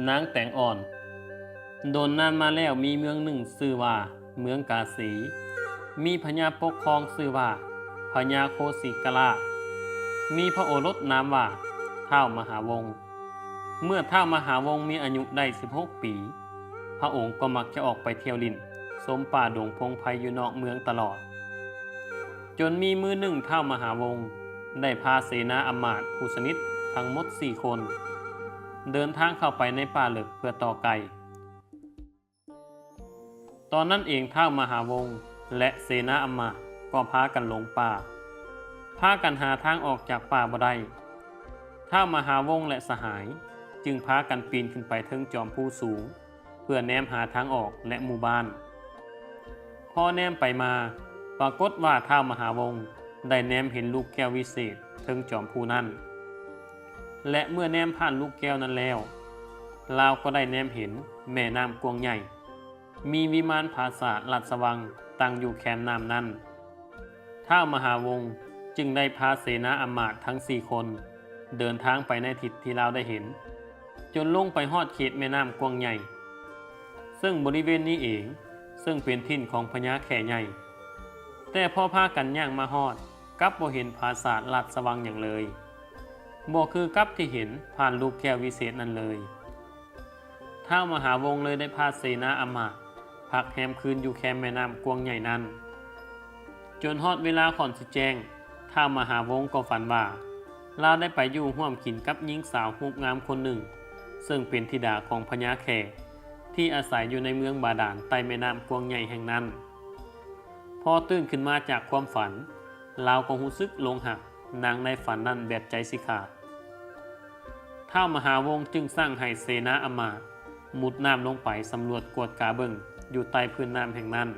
ນາງແຕງອ່ອນ. ດົນນານມາແລ້ວ ມີເມືອງໜຶ່ງຊື່ວ່າເມືອງກາສີ, ມີພະຍາປົກຄອງຊື່ວ່າພະຍາໂຄສິກະລາດ, ມີພະໂອລົດນາມວ່າທ້າວມະຫາວົງ. ເມື່ອທ້າວມະຫາວົງມີອາຍຸໄດ້ສິບຫົກປີ, ພະອົງກໍມັກຈະອອກໄປທ່ຽວຫຼິ້ນຊົມປ່າດົງພົງໄພຢູ່ນອກເມືອງຕະຫຼອດ. ຈົນມີມື້ໜຶ່ງ ທ້າວມະຫາວົງໄດ້ພາເສນາອຳມາດຜູ້ສະໜິດທັງໝົດສີ່ຄົນ ເດີນທາງເຂົ້າໄປໃນປ່າເລິກເພື່ອຕໍ່ໄກ່. ຕອນນັ້ນເອງ ທ້າວມະຫາວົງ ແລະ ເສນາອຳມາດກໍພາກັນຫຼົງປ່າ, ພາກັນຫາທາງອອກຈາກປ່າບໍ່ໄດ້. ທ້າວມະຫາວົງ ແລະ ສະຫາຍຈຶ່ງພາກັນປີນຂຶ້ນໄປເທິງຈອມພູສູງ ເພື່ອແນມຫາທາງອອກ ແລະ ໝູ່ບ້ານ. ພໍແນມໄປມາ, ປາກົດວ່າທ້າວມະຫາວົງໄດ້ແນມເຫັນລູກແກ້ວວິເສດເທິງຈອມພູນັ້ນ ແລະ ເມື່ອແນມຜ່ານລູກແກ້ວນັ້ນແລ້ວ, ລາວກໍໄດ້ແນມເຫັນແມ່ນ້ຳກວ້າງໃຫຍ່, ມີວິມານຜາສາດລາດຊະວັງຕັ້ງຢູ່ແຄມນ້ຳນັ້ນ. ທ້າວມະຫາວົງຈຶ່ງໄດ້ພາເສນາອຳມາດທັງສີ່ຄົນເດີນທາງໄປໃນທິດທີ່ລາວໄດ້ເຫັນ, ຈົນລົງໄປຮອດເຂດແມ່ນ້ຳກວ້າງໃຫຍ່, ເຊິ່ງບໍລິເວນນີ້ເອງເຊິ່ງເປັນຖິ່ນຂອງພະຍາແຂ້ໃຫຍ່. ແຕ່ພໍພາກັນຍ່າງມາຮອດ, ກັບບໍ່ເຫັນຜາສາດລາດຊະວັງຫຍັງເລີຍ, ບໍ່ຄືກັບທີ່ເຫັນຜ່ານລູກແກ້ວວິເສດນັ້ນເລີຍ. ທ້າວມະຫາວົງເລີຍໄດ້ພາເສນາອຳມາດພັກແຮມຄືນຢູ່ແຄມແມ່ນ້ຳກວ້າງໃຫຍ່ນັ້ນ. ຈົນຮອດເວລາຂ້ອນຊິແຈ້ງ, ທ້າວມະຫາວົງກໍຝັນວ່າ ລາວໄດ້ໄປຢູ່ຮ່ວມກິນກັບຍິງສາວຮູບງາມຄົນໜຶ່ງ, ເຊິ່ງເປັນທິດາຂອງພະຍາແຂ້ທີ່ອາໄສຢູ່ໃນເມືອງບາດານໃຕ້ແມ່ນ້ຳກວ້າງໃຫຍ່ແຫ່ງນັ້ນ. ພໍຕື່ນຂຶ້ນມາຈາກຄວາມຝັນ, ລາວກໍຮູ້ສຶກຫຼົງຮັກນາງໃນຝັນນັ້ນແບບໃຈຊິຂາດ. ທ້າວມະຫາວົງຈຶ່ງສັ່ງໃຫ້ເສນາອຳມາດມຸດນ້ຳລົງໄປສຳຫຼວດກວດກາເບິ່ງຢູ່ໃຕ້ພື້ນນ້ຳແຫ່ງນັ້ນ,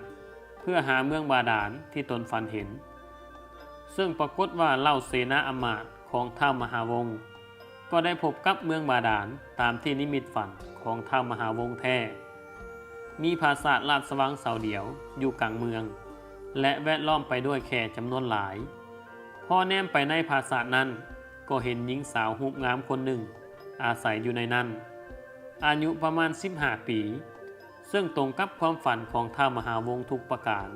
ເພື່ອຫາເມືອງບາດານທີ່ຕົນຝັນເຫັນ. ເຊິ່ງປາກົດວ່າເຫຼົ່າເສນາອຳມາດຂອງທ້າວມະຫາວົງ ກໍໄດ້ພົບກັບເມືອງບາດານຕາມທີ່ນິມິດຝັນຂອງທ້າວມະຫາວົງແທ້. ມີຜາສາດລາດຊະວັງເສົາດຽວຢູ່ກາງເມືອງ ແລະ ແວດລ້ອມໄປດ້ວຍແຂ້ຈຳນວນຫຼາຍ. ພໍແນມໄປໃນຜາສາດນັ້ນ, ກໍເຫັນຍິງສາວຮູບງາມຄົນໜຶ່ງອາໄສຢູ່ໃນນັ້ນ, ອາຍຸປະມານສິບຫ້າປີ, ເຊິ່ງຕົງກັບຄວາມຝັນຂອງທ້າວມະຫາວົງທຸກປະການ.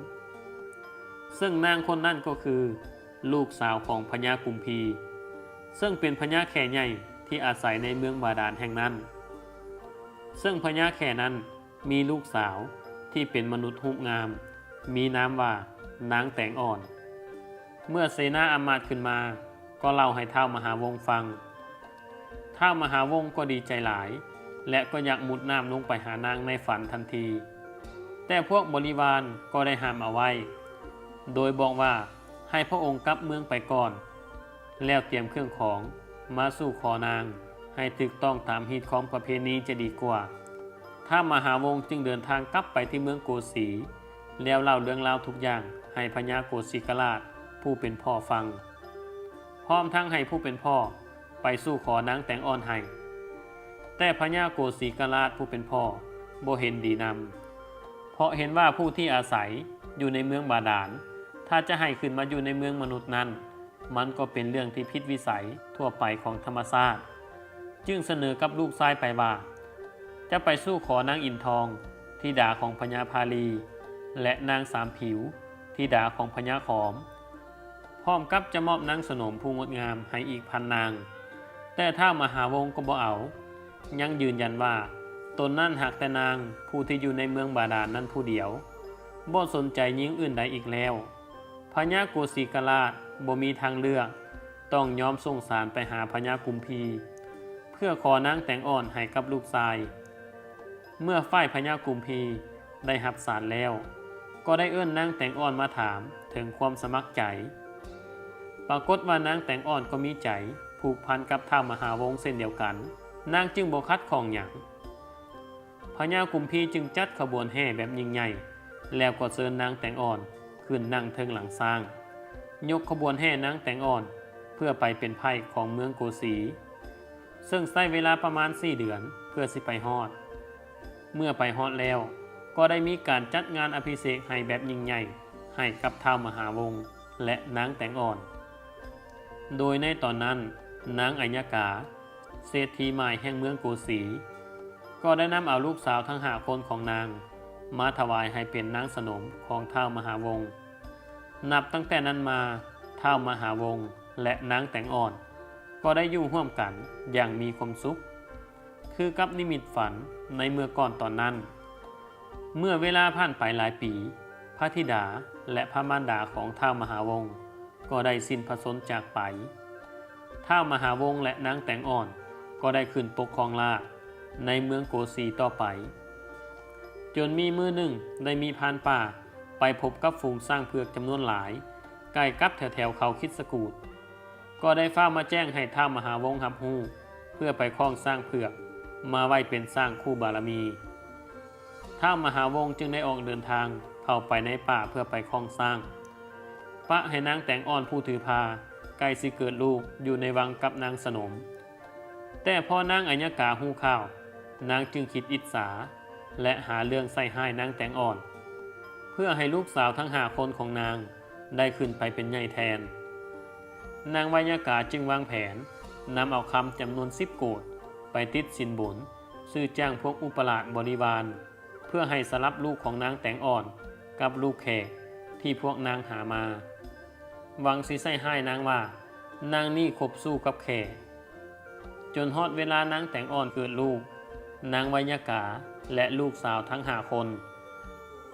ເຊິ່ງນາງຄົນນັ້ນກໍຄືລູກສາວຂອງພະຍາກຸມພີ, ເຊິ່ງເປັນພະຍາແຂ້ໃຫຍ່ທີ່ອາໄສໃນເມືອງບາດານແຫ່ງນັ້ນ. ເຊິ່ງພະຍາແຂ້ນັ້ນມີລູກສາວທີ່ເປັນມະນຸດຮູບງາມ, ມີນາມວ່ານາງແຕງອ່ອນ. ເມື່ອເສນາອຳມາດຂຶ້ນມາ, ກໍເລົ່າໃຫ້ທ້າວມະຫາວົງຟັງ. ທ້າວມະຫາວົງກໍດີໃຈຫຼາຍ ແລະ ກໍຢາກມຸດນ້ຳລົງໄປຫານາງໃນຝັນທັນທີ. ແຕ່ພວກບໍລິວານກໍໄດ້ຫ້າມເອົາໄວ້, ໂດຍບອກວ່າໃຫ້ພະອົງກັບເມືອງໄປກ່ອນ, ແລ້ວຕຽມເຄື່ອງຂອງມາສູ່ຂໍນາງໃຫ້ຖືກຕ້ອງຕາມຮີດຄອງປະເພນີຈະດີກວ່າ. ທ້າວມະຫາວົງຈຶ່ງເດີນທາງກັບໄປທີ່ເມືອງໂກສີ, ແລ້ວເລົ່າເລື່ອງລາວທຸກຢ່າງໃຫ້ພະຍາໂກສີກະລາດຜູ້ເປັນພໍ່ຟັງ, ພ້ອມທັງໃຫ້ຜູ້ເປັນພໍ່ໄປສູ່ຂໍນາງແຕງອ່ອນໃຫ້. ແຕ່ພະຍາໂກສີກະລາດຜູ້ເປັນພໍ່ບໍ່ເຫັນດີນຳ, ເພາະເຫັນວ່າຜູ້ທີ່ອາໄສຢູ່ໃນເມືອງບາດານ, ຖ້າຈະໃຫ້ຂຶ້ນມາຢູ່ໃນເມືອງມະນຸດນັ້ນ, ມັນກໍເປັນເລື່ອງທີ່ຜິດວິໄສທົ່ວໄປຂອງທຳມະຊາດ, ຈຶ່ງສະເໜີກັບລູກຊາຍໄປວ່າ ຈະໄປສູ່ຂໍນາງອິນທອງ, ທິດາຂອງພະຍາພາລີ, ແລະ ນາງສາມຜິວ, ທິດາຂອງພະຍາຂອມ, ພ້ອມກັບຈະມອບນາງສະໜົມຜູ້ງົດງາມໃຫ້ອີກພັນນາງ. ແຕ່ທ້າວມະຫາວົງກໍບໍ່ເອົາ, ຍັງຢືນຢັນວ່າຕົນນັ້ນຮັກແຕ່ນາງຜູ້ທີ່ຢູ່ໃນເມືອງບາດານນັ້ນຜູ້ດຽວ, ບໍ່ສົນໃຈຍິງອື່ນໃດອີກແລ້ວ. ພະຍາໂກສີກະລາດບໍ່ມີທາງເລືອກ, ຕ້ອງຍອມສົ່ງສານໄປຫາພະຍາກຸມພີ ເພື່ອຂໍນາງແຕງອ່ອນໃຫ້ກັບລູກຊາຍ. ເມື່ອຝ່າຍພະຍາກຸມພີໄດ້ຮັບສານແລ້ວ, ກໍໄດ້ເອີ້ນນາງແຕງອ່ອນມາຖາມເຖິງຄວາມສະໝັກໃຈ. ປາກົດວ່ານາງແຕງອ່ອນກໍມີໃຈຜູກພັນກັບທ້າວມະຫາວົງເຊັ່ນດຽວກັນ, ນາງຈຶ່ງບໍ່ຂັດຂ້ອງຫຍັງ. ພະຍາກຸມພີຈຶ່ງຈັດຂະບວນແຫ່ແບບຍິ່ງໃຫຍ່, ແລ້ວກໍເຊີນນາງແຕງອ່ອນຂຶ້ນນັ່ງເທິງຫຼັງຊ້າງ, ຍົກຂະບວນແຫ່ນາງແຕງອ່ອນເພື່ອໄປເປັນໃພ້ຂອງເມືອງໂກສີ, ເຊິ່ງໃຊ້ເວລາປະມານສີ່ເດືອນເພື່ອຊິໄປຮອດ. ເມື່ອໄປຮອດແລ້ວ, ກໍໄດ້ມີການຈັດງານອະພິເສກໃຫ້ແບບຍິ່ງໃຫຍ່ໃຫ້ກັບທ້າວມະຫາວົງ ແລະ ນາງແຕງອ່ອນ. ໂດຍໃນຕອນນັ້ນ, ນາງໄອຍະກາ, ເສດຖີໝາຍແຫ່ງເມືອງໂກສີ, ກໍໄດ້ນຳເອົາລູກສາວທັງຫ້າຄົນຂອງນາງ ມາຖວາຍໃຫ້ເປັນນາງສະໜົມຂອງທ້າວມະຫາວົງ. ນັບຕັ້ງແຕ່ນັ້ນມາ, ທ້າວມະຫາວົງ ແລະ ນາງແຕງອ່ອນ ກໍໄດ້ຢູ່ຮ່ວມກັນຢ່າງມີຄວາມສຸກ ຄືກັບນິມິດຝັນໃນເມື່ອກ່ອນຕອນນັ້ນ. ເມື່ອເວລາຜ່ານໄປຫຼາຍປີ, ພະທິດາ ແລະ ພະມານດາຂອງທ້າວມະຫາວົງ ກໍໄດ້ສິ້ນພະຊົນຈາກໄປ. ທ້າວມະຫາວົງ ແລະ ນາງແຕງອ່ອນ ກໍໄດ້ຂຶ້ນປົກຄອງລາດໃນເມືອງໂກສີຕໍ່ໄປ, ຈົນມີມື້ໜຶ່ງໄດ້ມີພານປ່າໄປພົບກັບຝູງຊ້າງເຜືອກຈຳນວນຫຼາຍ ໃກ້ກັບແຖວໆເຂົາຄິດສະກູດ, ກໍໄດ້ຟ້າວມາແຈ້ງໃຫ້ທ້າວມະຫາວົງຮັບຮູ້ ເພື່ອໄປຄ້ອງຊ້າງເຜືອກມາໄວ້ເປັນຊ້າງຄູ່ບາລະມີ. ທ້າວມະຫາວົງຈຶ່ງໄດ້ອອກເດີນທາງເຂົ້າໄປໃນປ່າເພື່ອໄປຄ້ອງຊ້າງ, ປະໃຫ້ນາງແຕງອ່ອນຜູ້ຖືພາໃກ້ຊິເກີດລູກຢູ່ໃນວັງກັບນາງສະໜົມ. ແຕ່ພໍນາງໄອຍະກາຮູ້ຂ່າວ, ນາງຈຶ່ງຄິດອິດສາ ແລະ ຫາເລື່ອງໃສ່ຮ້າຍນາງແຕງອ່ອນ ເພື່ອໃຫ້ລູກສາວທັງຫ້າຄົນຂອງນາງໄດ້ຂຶ້ນໄປເປັນໃຫຍ່ແທນ. ນາງໄວຍະກາຈຶ່ງວາງແຜນນຳເອົາຄຳຈຳນວນສິບໂກດໄປຕິດສິນບົນຊື້ຈ້າງພວກອຸປະລາດບໍລິວານ ເພື່ອໃຫ້ສະຫຼັບລູກຂອງນາງແຕງອ່ອນກັບລູກແຂກທີ່ພວກນາງຫາມາ, ຫວັງຊິໃສ່ຮ້າຍນາງວ່ານາງນີ້ຄົບຊູ້ກັບແຂກ. ຈົນຮອດເວລານາງແຕງອ່ອນເກີດລູກ, ນາງໄວຍະກາ ແລະ ລູກສາວທັງຫ້າຄົນ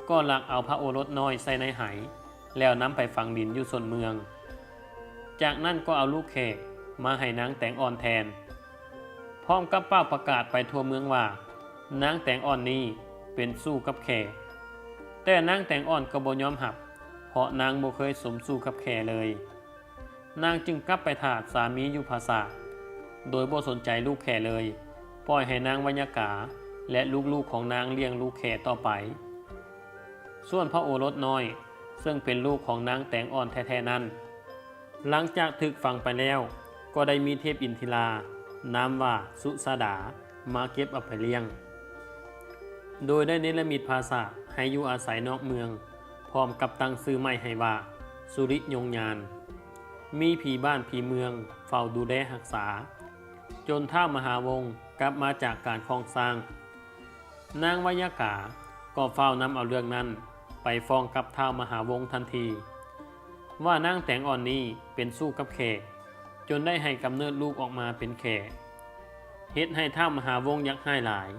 ກໍລັກເອົາພະໂອລົດນ້ອຍໃສ່ໃນໄຫ ແລ້ວນຳໄປຝັງດິນຢູ່ສົ້ນເມືອງ. ຈາກນັ້ນກໍເອົາລູກແຂກມາໃຫ້ນາງແຕງອ່ອນແທນ, ພ້ອມກັບເປົ່າປະກາດໄປທົ່ວເມືອງວ່າ ນາງແຕງອ່ອນນີ້ເປັນຊູ້ກັບແຂກ. ແຕ່ນາງແຕງອ່ອນກໍບໍ່ຍອມຮັບ, ເພາະນາງບໍ່ເຄີຍສົມສູ່ກັບແຂເລີຍ. ນາງຈຶ່ງກັບໄປຖ້າສາມີຢູ່ຜາສາດ ໂດຍບໍ່ສົນໃຈລູກແຂເລີຍ, ປ່ອຍໃຫ້ນາງໄວຍະກາ ແລະ ລູກໆຂອງນາງລ້ຽງລູກແຂຕໍ່ໄປ. ສ່ວນພະໂອລົດນ້ອຍ ເຊິ່ງເປັນລູກຂອງນາງແຕງອ່ອນແທ້ໆນັ້ນ, ຫຼັງຈາກຖືກຝັງໄປແລ້ວ, ກໍໄດ້ມີເທບອິນທິລາ ນາມວ່າສຸຊາດາ ມາເກັບເອົາໄປລ້ຽງ, ໂດຍໄດ້ເນລະມິດຜາສາດໃຫ້ຢູ່ອາໄສນອກເມືອງ, ພ້ອມກັບຕັ້ງຊື່ໃໝ່ໃຫ້ວ່າ ສຸລິຍົງຍານ. ມີຜີບ້ານຜີເມືອງເຝົ້າດູແລຮັກສາ, ຈົນທ້າວມະຫາວົງກັບມາຈາກການຄ້ອງຊ້າງ. ນາງໄວຍະກາກໍຟ້າວນຳເອົາເລື່ອງນັ້ນໄປຟ້ອງກັບທ້າວມະຫາວົງທັນທີ ວ່ານາງແຕງອ່ອນນີ້ເປັນຊູ້ກັບແຂກ, ຈົນໄດ້ໃຫ້ກຳເນີດລູກອອກມາເປັນແຂ, ເຮັດໃຫ້ທ້າວມະຫາວົງຢາກຮ້າຍຫຼາຍ.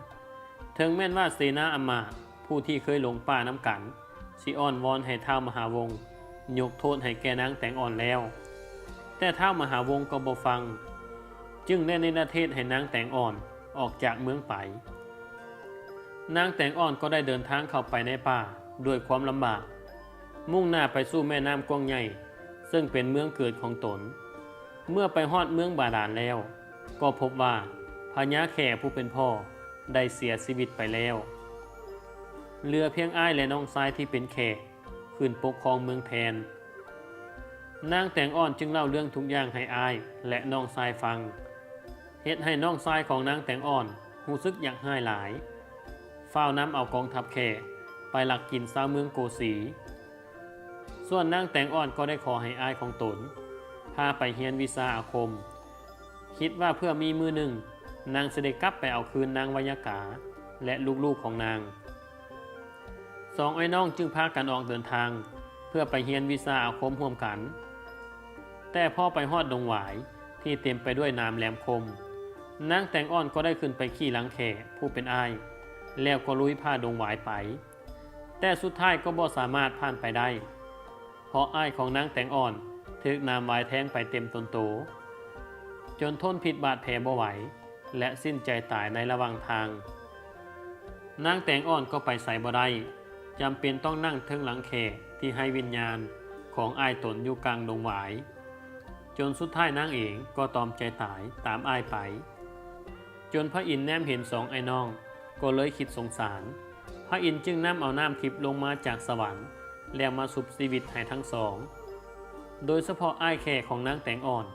ເຖິງແມ່ນວ່າເສນາອຳມາດຜູ້ທີ່ເຄີຍຫຼົງປ່ານຳກັນ ຊິອ້ອນວອນໃຫ້ທ້າວມະຫາວົງຍົກໂທດໃຫ້ແກ່ນາງແຕງອ່ອນແລ້ວ, ແຕ່ທ້າວມະຫາວົງກໍບໍ່ຟັງ, ຈຶ່ງໄດ້ເນລະເທດໃຫ້ນາງແຕງອ່ອນອອກຈາກເມືອງໄປ. ນາງແຕງອ່ອນກໍໄດ້ເດີນທາງເຂົ້າໄປໃນປ່າດ້ວຍຄວາມລຳບາກ, ມຸ່ງໜ້າໄປສູ່ແມ່ນ້ຳກວ້າງໃຫຍ່ ເຊິ່ງເປັນເມືອງເກີດຂອງຕົນ. ເມື່ອໄປຮອດເມືອງບາດານແລ້ວ, ກໍພົບວ່າພະຍາແຂຜູ້ເປັນພໍ່ໄດ້ເສຍຊີວິດໄປແລ້ວ. ເຫຼືອພຽງອ້າຍ ແລະ ນ້ອງຊາຍທີ່ເປັນແຂຂຶ້ນປົກຄອງເມືອງແທນ. ນາງແຕງອ່ອນຈຶ່ງເລົ່າເລື່ອງທຸກຢ່າງໃຫ້ອ້າຍ ແລະ ນ້ອງຊາຍຟັງ, ເຮັດໃຫ້ນ້ອງຊາຍຂອງນາງແຕງອ່ອນຮູ້ສຶກຢາກຮ້າຍຫຼາຍ, ຟ້າວນຳເອົາກອງທັບແຂໄປລັກກິນຊາວເມືອງໂກສີ. ສ່ວນນາງແຕງອ່ອນກໍໄດ້ຂໍໃຫ້ອ້າຍຂອງຕົນພາໄປຮຽນວິຊາອາຄົມ, ຄິດວ່າເພື່ອມີມື້ໜຶ່ງນາງຊິໄດ້ກັບໄປເອົາຄືນນາງໄວຍະກາ ແລະ ລູກໆຂອງນາງ. ສອງອ້າຍນ້ອງຈຶ່ງພາກັນອອກເດີນທາງເພື່ອໄປຮຽນວິຊາອາຄົມຮ່ວມກັນ. ແຕ່ພໍໄປຮອດດົງຫວາຍທີ່ເຕັມໄປດ້ວຍໜາມແຫຼມຄົມ, ນາງແຕງອ່ອນກໍໄດ້ຂຶ້ນໄປຂີ່ຫຼັງແຂຜູ້ເປັນອ້າຍ, ແລ້ວກໍລຸຍຜ່າດົງຫວາຍໄປ. ແຕ່ສຸດທ້າຍກໍບໍ່ສາມາດຜ່ານໄປໄດ້, ເພາະອ້າຍຂອງນາງແຕງອ່ອນຖືກໜາມຫວາຍແທງໄປເຕັມຕົນໂຕ, ຈົນທົນພິດບາດແຜບໍ່ໄຫວ ແລະ ສິ້ນໃຈຕາຍໃນລະຫວ່າງທາງ. ນາງແຕງອ່ອນກໍໄປໃສບໍ່ໄດ້, ຈຳເປັນຕ້ອງນັ່ງເທິງຫຼັງແຂທີ່ໄຮ້ວິນຍານຂອງອ້າຍຕົນຢູ່ກາງດົງຫວາຍ, ຈົນສຸດທ້າຍນາງເອງກໍຕອມໃຈຕາຍຕາມອ້າຍໄປ. ຈົນພະອິນແນມເຫັນສອງອ້າຍນ້ອງ ກໍເລີຍຄິດສົງສານ. ພະອິນຈຶ່ງນຳເອົານ້ຳທິບລົງມາຈາກສະຫວັນ ແລ້ວມາຊຸບຊີວິດໃຫ້ທັງສອງ. ໂດຍສະເພາະອ້າຍແຂຂອງນາງແຕງອ່ອນ,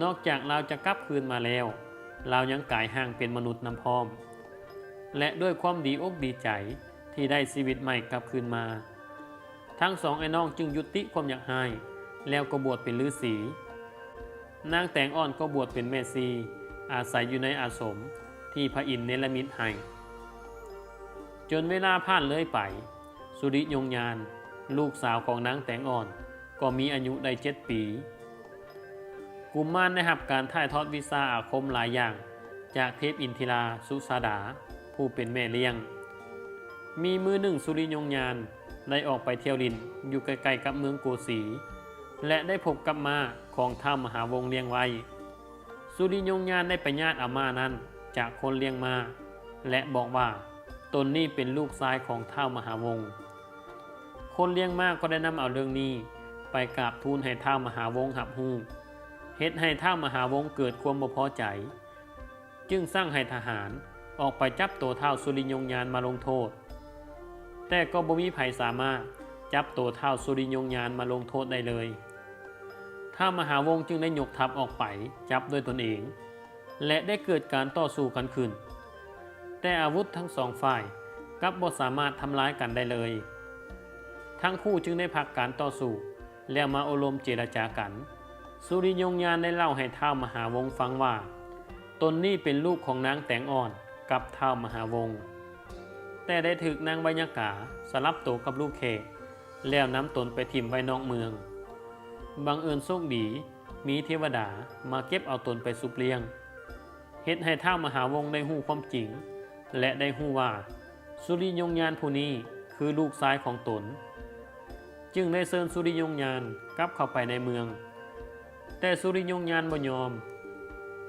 ນອກຈາກລາວຈະກັບຄືນມາແລ້ວ, ລາວຍັງກາຍຮ່າງເປັນມະນຸດນຳພ້ອມ. ແລະ ດ້ວຍຄວາມດີອົກດີໃຈທີ່ໄດ້ຊີວິດໃໝ່ກັບຄືນມາ, ທັງສອງອ້າຍນ້ອງຈຶ່ງຍຸຕິຄວາມຢາກຮ້າຍ ແລ້ວກໍບວດເປັນລືສີ. ນາງແຕງອ່ອນກໍບວດເປັນແມ່ຊີ ອາໄສຢູ່ໃນອາສົມທີ່ພະອິນເນລະມິດໃຫ້. ຈົນເວລາຜ່ານເລີຍໄປ, ສຸລິຍົງຍານ, ລູກສາວຂອງນາງແຕງອ່ອນ, ກໍມີອາຍຸໄດ້ເຈັດປີ. ກຸມມານໄດ້ຮັບການຖ່າຍທອດວິຊາອາຄົມຫຼາຍຢ່າງຈາກເທບອິນທິລາ ສຸຊາດາ ຜູ້ເປັນແມ່ລ້ຽງ. ມີມື້ໜຶ່ງ ສຸລິຍົງຍານໄດ້ອອກໄປທ່ຽວຫຼິ້ນຢູ່ໃກ້ໆກັບເມືອງໂກສີ ແລະ ໄດ້ພົບກັບມ້າຂອງທ້າວມະຫາວົງລ້ຽງໄວ້. ສຸລິຍົງຍານໄດ້ໄປຍາດເອົາມ້ານັ້ນຈາກຄົນລ້ຽງມ້າ ແລະ ບອກວ່າ ຕົນນີ້ເປັນລູກຊາຍຂອງທ້າວມະຫາວົງ. ຄົນລ້ຽງມ້າກໍໄດ້ນຳເອົາເລື່ອງນີ້ໄປກາບທູນໃຫ້ທ້າວມະຫາວົງຮັບຮູ້, ເຮັດໃຫ້ທ້າວມະຫາວົງເກີດຄວາມບໍ່ພໍໃຈ, ຈຶ່ງສັ່ງໃຫ້ທະຫານອອກໄປຈັບໂຕທ້າວສຸລິຍົງຍານມາລົງໂທດ. ແຕ່ກໍບໍ່ມີໃຜສາມາດຈັບໂຕທ້າວສຸລິຍົງຍານມາລົງໂທດໄດ້ເລີຍ. ທ້າວມະຫາວົງຈຶ່ງໄດ້ຍົກທັບອອກໄປຈັບດ້ວຍຕົນເອງ ແລະ ໄດ້ເກີດການຕໍ່ສູ້ກັນຂຶ້ນ, ແຕ່ອາວຸດທັງສອງຝ່າຍກັບບໍ່ສາມາດທຳລາຍກັນໄດ້ເລີຍ. ທັງຄູ່ຈຶ່ງໄດ້ພັກການຕໍ່ສູ້ ແລ້ວມາໂອ້ລົມເຈລະຈາກັນ. ສຸລິຍົງຍານໄດ້ເລົ່າໃຫ້ທ້າວມະຫາວົງຟັງວ່າ ຕົນນີ້ເປັນລູກຂອງນາງແຕງອ່ອນກັບທ້າວມະຫາວົງ, ແຕ່ໄດ້ຖືກນາງໄວຍາກາສະຫຼັບໂຕກັບລູກແຂກ ແລ້ວນຳຕົນໄປຖິ້ມໄວ້ນອກເມືອງ. ບັງເອີນໂຊກດີ, ມີເທວະດາມາເກັບເອົາຕົນໄປຊຸບລ້ຽງ, ເຮັດໃຫ້ທ້າວມະຫາວົງໄດ້ຮູ້ຄວາມຈິງ ແລະ ໄດ້ຮູ້ວ່າ ສຸລິຍົງຍານຜູ້ນີ້ຄືລູກຊາຍຂອງຕົນ, ຈຶ່ງໄດ້ເຊີນສຸລິຍົງຍານກັບເຂົ້າໄປໃນເມືອງ. ແຕ່ສຸລິຍົງຍານບໍ່ຍອມ.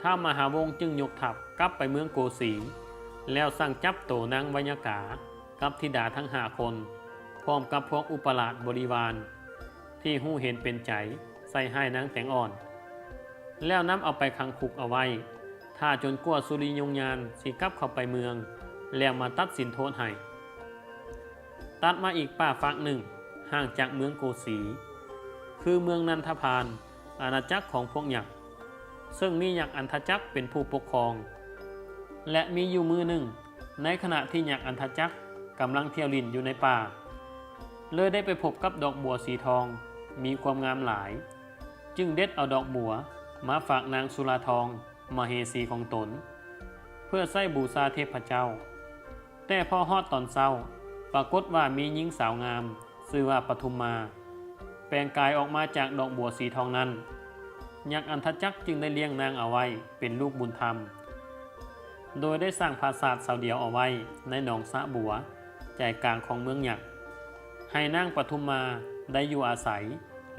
ທ້າວມະຫາວົງຈຶ່ງຍົກທັບກັບໄປເມືອງໂກສີ, ແລ້ວສັ່ງຈັບໂຕນາງໄວຍາກາກັບທິດາທັງຫ້າຄົນ, ພ້ອມກັບພວກອຸປະລາດບໍລິວານ ທີ່ຮູ້ເຫັນເປັນໃຈໃສ່ຮ້າຍນາງແຕງອ່ອນ, ແລ້ວນຳເອົາໄປຂັງຄຸກເອົາໄວ້, ຖ້າຈົນກວ່າສຸລິຍົງຍານຊິກັບເຂົ້າໄປເມືອງ ແລ້ວມາຕັດສິນໂທດໃຫ້. ຕັດມາອີກປາກຟາກໜຶ່ງຫ່າງຈາກເມືອງໂກສີ, ຄືເມືອງນັນທະພານ, ອານາຈັກຂອງພວກຍັກ, ເຊິ່ງມີຍັກອັນທະຈັກເປັນຜູ້ປົກຄອງ. ແລະ ມີຢູ່ມື້ໜຶ່ງ, ໃນຂະນະທີ່ຍັກອັນທະຈັກກຳລັງທ່ຽວຫຼິ້ນຢູ່ໃນປ່າ, ເລີຍໄດ້ໄປພົບກັບດອກບົວສີທອງ ມີຄວາມງາມຫຼາຍ, ຈຶ່ງເດັດເອົາດອກບົວມາຝາກນາງສຸລາທອງ ມະເຫສີຂອງຕົນ ເພື່ອໃຊ້ບູຊາເທບພະເຈົ້າ. ແຕ່ພໍຮອດຕອນເຊົ້າ, ປາກົດວ່າມີຍິງສາວງາມ ຊື່ວ່າປະທຸມມາ ແປງກາຍອອກມາຈາກດອກບົວສີທອງນັ້ນ. ຍັກອັນທະຈັກຈຶ່ງໄດ້ລ້ຽງນາງເອົາໄວ້ເປັນລູກບຸນທຳ, ໂດຍໄດ້ສ້າງປາສາດເສົາດຽວເອົາໄວ້ໃນໜອງສະບົວ ໃຈກາງຂອງເມືອງຍັກ, ໃຫ້ນາງປະທຸມມາໄດ້ຢູ່ອາໄສ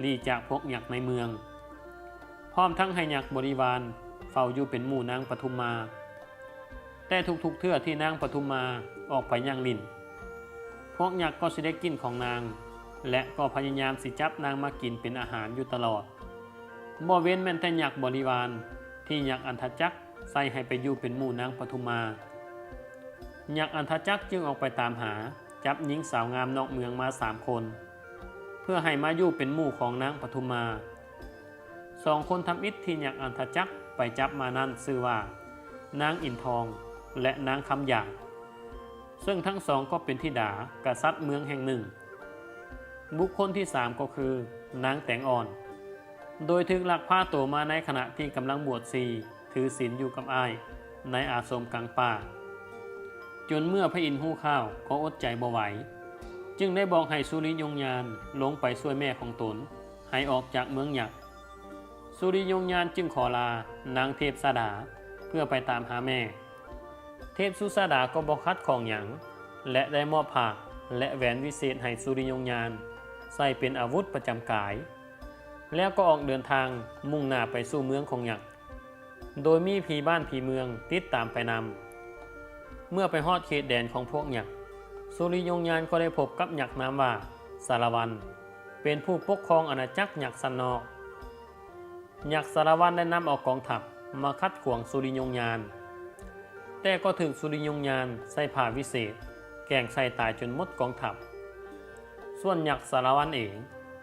ຫຼີກຈາກພວກຍັກໃນເມືອງ, ພ້ອມທັງໃຫ້ຍັກບໍລິວານເຝົ້າຢູ່ເປັນໝູ່ນາງປະທຸມມາ. ແຕ່ທຸກໆເທື່ອທີ່ນາງປະທຸມມາອອກໄປຍ່າງຫຼິ້ນ, ພວກຍັກກໍຊິໄດ້ກິ່ນຂອງນາງ ແລະ ກໍພະຍາຍາມຊິຈັບນາງມາກິນເປັນອາຫານຢູ່ຕະຫຼອດ, ບໍ່ເວັ້ນແມ່ນແຕ່ຍັກບໍລິວານທີ່ຍັກອັນທະຈັກໃສ່ໃຫ້ໄປຢູ່ເປັນໝູ່ນາງປະທຸມມາ. ຍັກອັນທະຈັກຈຶ່ງອອກໄປຕາມຫາ ຈັບຍິງສາວງາມນອກເມືອງມາສາມຄົນ ເພື່ອໃຫ້ມາຢູ່ເປັນໝູ່ຂອງນາງປະທຸມມາ. ສອງຄົນທຳອິດທີ່ຍັກອັນທະຈັກໄປຈັບມານັ້ນຊື່ວ່າ ນາງອິນທອງ ແລະ ນາງຄຳຢາງ, ເຊິ່ງທັງສອງກໍເປັນທິດາກະສັດເມືອງແຫ່ງໜຶ່ງ. ບຸກຄົນທີສາມກໍຄື ນາງແຕງອ່ອນ, ໂດຍຖືກລັກພາໂຕມາໃນຂະນະທີ່ກຳລັງບວດຊີຖືສິນຢູ່ກັບອ້າຍໃນອາສົມກາງປ່າ, ຈົນເມື່ອພະອິນຮູ້ຂ່າວກໍອົດໃຈບໍ່ໄຫວ, ຈຶ່ງໄດ້ບອກໃຫ້ສຸລິຍົງຍານລົງໄປຊ່ວຍແມ່ຂອງຕົນໃຫ້ອອກຈາກເມືອງຍັກ. ສຸລິຍົງຍານຈຶ່ງຂໍລານາງເທບສາດາເພື່ອໄປຕາມຫາແມ່. ເທບສຸຊາດາກໍບໍ່ຂັດຂ້ອງຫຍັງ ແລະ ໄດ້ມອບຜ້າ ແລະ ແຫວນວິເສດໃຫ້ສຸລິຍົງຍານໃສ່ເປັນອາວຸດປະຈຳກາຍ, ແລ້ວກໍອອກເດີນທາງມຸ່ງໜ້າໄປສູ່ເມືອງຂອງຍັກ, ໂດຍມີຜີບ້ານຜີເມືອງຕິດຕາມໄປນຳ. ເມື່ອໄປຮອດເຂດແດນຂອງພວກຍັກ, ສຸລິຍົງຍານກໍໄດ້ພົບກັບຍັກນາມວ່າສາລະວັນ, ເປັນຜູ້ປົກຄອງອານາຈັກຍັກຊັ້ນນອກ. ຍັກສາລະວັນໄດ້ນຳເອົາກອງທັບມາຂັດຂວາງສຸລິຍົງຍານ, ແຕ່ກໍຖືກສຸລິຍົງຍານໃຊ້ຜ້າວິເສດແກວ່ງໃສ່ຕາຍຈົນໝົດກອງທັບ. ສ່ວນຍັກສາລະວັນເອງ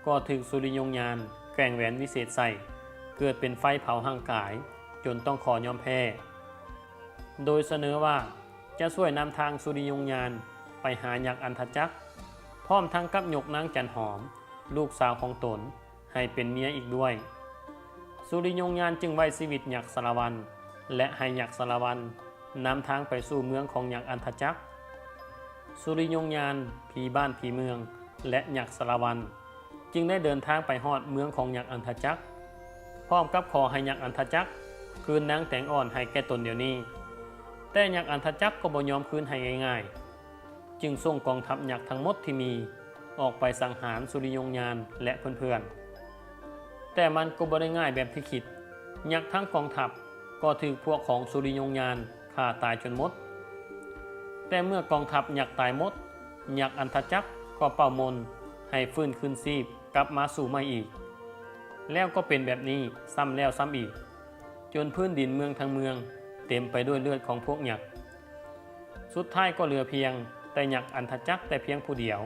ກໍຖືກສຸລິຍົງຍານແກວ່ງແຫວນວິເສດໃສ່, ເກີດເປັນໄຟເຜົາຮ່າງກາຍຈົນຕ້ອງຂໍຍອມແພ້, ໂດຍສະເໜີວ່າຈະຊ່ວຍນຳທາງສຸລິຍົງຍານໄປຫາຍັກອັນທະຈັກ, ພ້ອມທັງກັບຍົກນາງຈັນຫອມ ລູກສາວຂອງຕົນ ໃຫ້ເປັນເມຍອີກດ້ວຍ. ສຸລິຍົງຍານຈຶ່ງໄວ້ຊີວິດຍັກສາລະວັນ ແລະ ໃຫ້ຍັກສາລະວັນນຳທາງໄປສູ່ເມືອງຂອງຍັກອັນທະຈັກ. ສຸລິຍົງຍານ, ຜີບ້ານຜີເມືອງ ແລະ ຍັກສາລະວັນ ຈຶ່ງໄດ້ເດີນທາງໄປຮອດເມືອງຂອງຍັກອັນທະຈັກ ພ້ອມກັບຂໍໃຫ້ຍັກອັນທະຈັກຄືນນາງແຕງອ່ອນໃຫ້ແກ່ຕົນດຽວນີ້. ແຕ່ຍັກອັນທະຈັກກໍບໍ່ຍອມຄືນໃຫ້ງ່າຍໆ ຈຶ່ງສົ່ງກອງທັບຍັກທັງໝົດທີ່ມີອອກໄປສັງຫານສຸລິຍົງຍານ ແລະ ເພື່ອນໆ. ແຕ່ມັນກໍບໍ່ໄດ້ງ່າຍແບບທີ່ຄິດ, ຍັກທັງກອງທັບກໍຖືກພວກຂອງສຸລິຍົງຍານຂ້າຕາຍຈົນໝົດ. ແຕ່ເມື່ອກອງທັບຍັກຕາຍໝົດ, ຍັກອັນທະຈັກກໍເປົ່າມົນໃຫ້ຟື້ນຄືນຊີບກັບມາສູ່ໃໝ່ອີກ. ແລ້ວກໍເປັນແບບນີ້ຊ້ຳແລ້ວຊ້ຳອີກ, ຈົນພື້ນດິນເມືອງທັງເມືອງເຕັມໄປດ້ວຍເລືອດຂອງພວກຍັກ. ສຸດທ້າຍກໍເຫຼືອພຽງແຕ່ຍັກອັນທະຈັກແຕ່ພຽງຜູ້ດຽວ.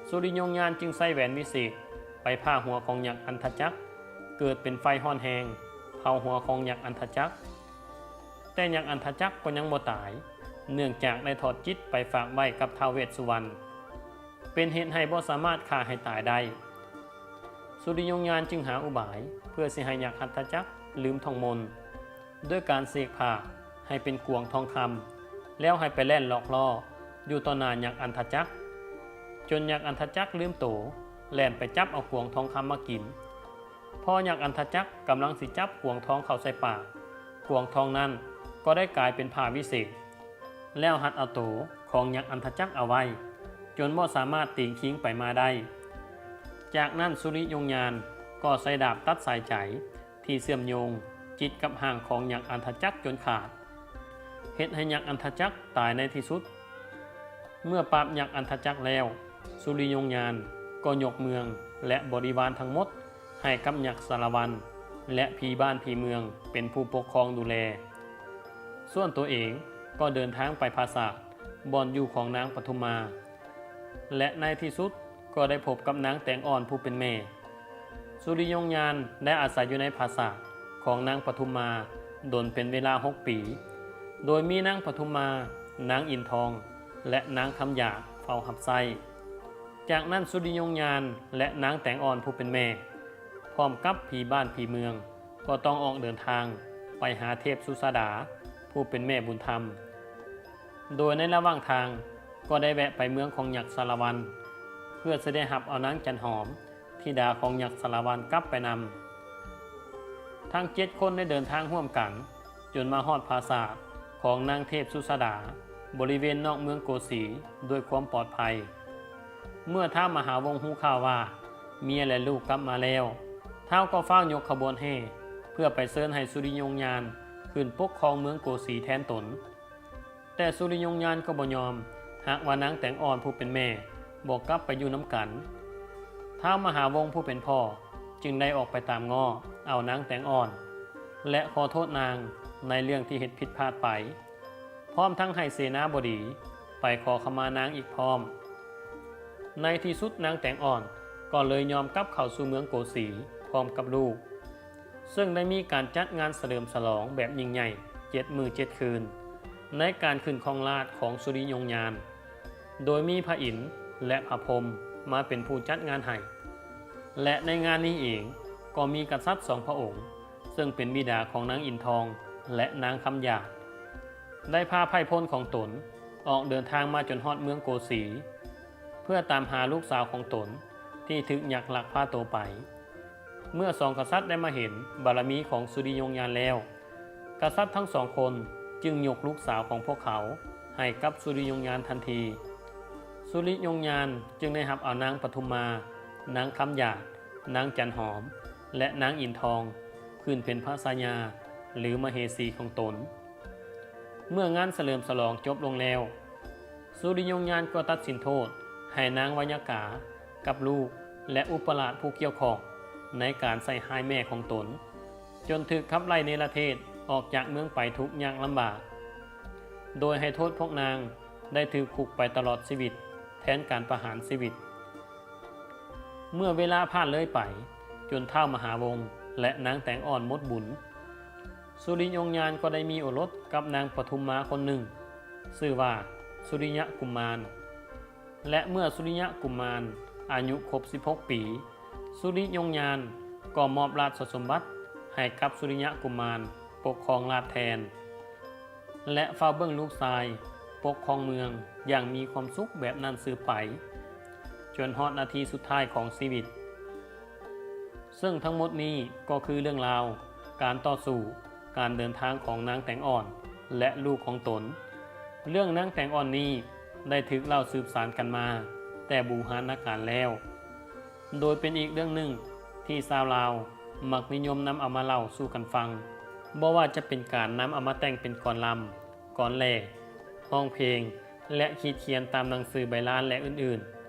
ສຸລິຍົງຍານຈຶ່ງໃຊ້ແຫວນວິເສດໄປຜ່າຫົວຂອງຍັກອັນທະຈັກ ເກີດເປັນໄຟຮ້ອນແຮງ ເຜົາຫົວຂອງຍັກອັນທະຈັກ. ແຕ່ຍັກອັນທະຈັກກໍຍັງບໍ່ຕາຍ, ເນື່ອງຈາກໄດ້ຖອດຈິດໄປຝາກໄວ້ກັບທ້າວເວດສຸວັນ, ເປັນເຫດໃຫ້ບໍ່ສາມາດຂ້າໃຫ້ຕາຍໄດ້. ສຸລິຍົງຍານຈຶ່ງຫາອຸບາຍເພື່ອຊິໃຫ້ຍັກອັນທະຈັກລືມທ່ອງມົນ ດ້ວຍການເສກຜ້າໃຫ້ເປັນກວງທອງຄຳ ແລ້ວໃຫ້ໄປແລ່ນຫຼອກລໍ້ຢູ່ຕໍ່ໜ້າຍັກອັນທະຈັກ, ຈົນຍັກອັນທະຈັກລືມໂຕ ແລ່ນໄປຈັບເອົາກວງທອງຄຳມາກິນ. ພໍຍັກອັນທະຈັກກຳລັງຊິຈັບກວງທອງເຂົ້າໃສ່ປາກ, ກວງທອງນັ້ນກໍໄດ້ກາຍເປັນຜ້າວິເສດ ແລ້ວຮັດເອົາໂຕຂອງຍັກອັນທະຈັກເອົາໄວ້, ຈົນບໍ່ສາມາດຕີງຄີງໄປມາໄດ້. ຈາກນັ້ນສຸລິຍົງຍານກໍໃຊ້ດາບຕັດສາຍໃຈ ທີ່ເຊື່ອມໂຍງຈິດກັບຮ່າງຂອງຍັກອັນທະຈັກຈົນຂາດ, ເຮັດໃຫ້ຍັກອັນທະຈັກຕາຍໃນທີ່ສຸດ. ເມື່ອປາບຍັກອັນທະຈັກແລ້ວ, ສຸລິຍົງຍານກໍຍົກເມືອງ ແລະ ບໍລິວານທັງໝົດໃຫ້ກັບຍັກສາລະວັນ ແລະ ຜີບ້ານຜີເມືອງເປັນຜູ້ປົກຄອງດູແລ. ສ່ວນຕົວເອງກໍເດີນທາງໄປຜາສາດ ບ່ອນຢູ່ຂອງນາງປະທຸມມາ ແລະ ໃນທີ່ສຸດກໍໄດ້ພົບກັບນາງແຕງອ່ອນຜູ້ເປັນແມ່. ສຸລິຍົງຍານໄດ້ອາໄສຢູ່ໃນຜາສາດຂອງນາງປະທຸມມາດົນເປັນເວລາຫົກປີ, ໂດຍມີນາງປະທຸມມາ, ນາງອິນທອງ ແລະ ນາງຄຳຢາກເຝົ້າຮັບໃຊ້. ຈາກນັ້ນສຸລິຍົງຍານ ແລະ ນາງແຕງອ່ອນຜູ້ເປັນແມ່ ພ້ອມກັບຜີບ້ານຜີເມືອງ ກໍຕ້ອງອອກເດີນທາງໄປຫາເທບສຸຊາດາ ຜູ້ເປັນແມ່ບຸນທຳ. ໂດຍໃນລະຫວ່າງທາງກໍໄດ້ແວະໄປເມືອງຂອງຍັກສາລະວັນ ເພື່ອຊິໄດ້ຮັບເອົານາງຈັນຫອມ ທິດາຂອງຍັກສາລະວັນກັບໄປນຳ. ທັງເຈັດຄົນໄດ້ເດີນທາງຮ່ວມກັນ ຈົນມາຮອດຜາສາດຂອງນາງເທບສຸຊາດາ ບໍລິເວນນອກເມືອງໂກສີດ້ວຍຄວາມປອດໄພ. ເມື່ອທ້າວມະຫາວົງຮູ້ຂ່າວວ່າເມຍ ແລະ ລູກກັບມາແລ້ວ, ທ້າວກໍຟ້າວຍົກຂະບວນແຫ່ເພື່ອໄປເຊີນໃຫ້ສຸລິຍົງຍານຂຶ້ນປົກຄອງເມືອງໂກສີແທນຕົນ. ແຕ່ສຸລິຍົງຍານກໍບໍ່ຍອມ, ຫາກວ່ານາງແຕງອ່ອນຜູ້ເປັນແມ່ບໍ່ກັບໄປຢູ່ນຳກັນ. ທ້າວມະຫາວົງຜູ້ເປັນພໍ່ຈຶ່ງໄດ້ອອກໄປຕາມງໍ້ເອົານາງແຕງອ່ອນ ແລະ ຂໍໂທດນາງໃນເລື່ອງທີ່ເຮັດຜິດພາດໄປ, ພ້ອມທັງໃຫ້ເສນາບໍດີໄປຂໍຂະມານາງອີກພ້ອມ. ໃນທີ່ສຸດນາງແຕງອ່ອນກໍເລີຍຍອມກັບເຂົ້າສູ່ເມືອງໂກສີພ້ອມກັບລູກ, ເຊິ່ງໄດ້ມີການຈັດງານສະເຫຼີມສະຫຼອງແບບຍິ່ງໃຫຍ່ເຈັດມື້ເຈັດຄືນ ໃນການຂຶ້ນຄອງລາດຂອງສຸລິຍົງຍານ, ໂດຍມີພະອິນ ແລະ ພະພົມມາເປັນຜູ້ຈັດງານໃຫ້. ແລະ ໃນງານນີ້ເອງກໍມີກະສັດສອງພະອົງ ເຊິ່ງເປັນບິດາຂອງນາງອິນທອງ ແລະ ນາງຄຳຢາກ ໄດ້ພາໄພພົນຂອງຕົນອອກເດີນທາງມາຈົນຮອດເມືອງໂກສີ ເພື່ອຕາມຫາລູກສາວຂອງຕົນທີ່ຖືກຍັກລັກພາໂຕໄປ. ເມື່ອສອງກະສັດໄດ້ມາເຫັນບາລະມີຂອງສຸລິຍົງຍານແລ້ວ, ກະສັດທັງສອງຄົນຈຶ່ງຍົກລູກສາວຂອງພວກເຂົາໃຫ້ກັບສຸລິຍົງຍານທັນທີ. ສຸລິຍົງຍານຈຶ່ງໄດ້ຮັບເອົານາງປະທຸມມາ, ນາງຄຳຢາກ, ນາງຈັນຫອມ ແລະ ນາງອິນທອງ ຂຶ້ນເປັນພະຊາຍາ ຫຼື ມະເຫສີຂອງຕົນ. ເມື່ອງານສະເຫຼີມສະຫຼອງຈົບລົງແລ້ວ, ສຸລິຍົງຍານກໍຕັດສິນໂທດໃຫ້ນາງໄວຍາກາກັບລູກ ແລະ ອຸປະລາດຜູ້ກ່ຽວຂ້ອງໃນການໃສ່ຮ້າຍແມ່ຂອງຕົນ, ຈົນຖືກຂັບໄລ່ເນລະເທດອອກຈາກເມືອງໄປທຸກຍາກລຳບາກ, ໂດຍໃຫ້ໂທດພວກນາງໄດ້ຖືກຄຸກໄປຕະຫຼອດຊີວິດ ແທນການປະຫານຊີວິດ. ເມື່ອເວລາຜ່ານເລີຍໄປຈົນທ້າວມະຫາວົງ ແລະ ນາງແຕງອ່ອນໝົດບຸນ, ສຸລິຍົງຍານກໍໄດ້ມີໂອລົດກັບນາງປະທຸມມາຄົນໜຶ່ງ, ຊື່ວ່າສຸລິຍະກຸມານ. ແລະ ເມື່ອສຸລິຍະກຸມານອາຍຸຄົບສິບຫົກປີ, ສຸລິຍົງຍານກໍມອບລາຊະສົມບັດໃຫ້ກັບສຸລິຍະກຸມານປົກຄອງລາດແທນ ແລະ ເຝົ້າເບິ່ງລູກຊາຍ ປົກຄອງເມືອງຢ່າງມີຄວາມສຸກແບບນັ້ນສືບໄປ ຈົນຮອດນາທີສຸດທ້າຍຂອງຊີວິດ. ເຊິ່ງທັງໝົດນີ້ກໍຄືເລື່ອງລາວການຕໍ່ສູ້, ການເດີນທາງຂອງນາງແຕງອ່ອນ ແລະ ລູກຂອງຕົນ. ເລື່ອງນາງແຕງອ່ອນນີ້ໄດ້ຖືກເລົ່າສືບສານກັນມາແຕ່ບູຮານນະການແລ້ວ, ໂດຍເປັນອີກເລື່ອງໜຶ່ງທີ່ຊາວລາວມັກນິຍົມນຳເອົາມາເລົ່າສູ່ກັນຟັງ, ບໍ່ວ່າຈະເປັນການນຳເອົາມາແຕ່ງເປັນກອນລຳ, ກອນແລ່, ຮ້ອງເພງ ແລະ ຂີດຂຽນຕາມໜັງສືໃບລານ ແລະ ອື່ນໆ.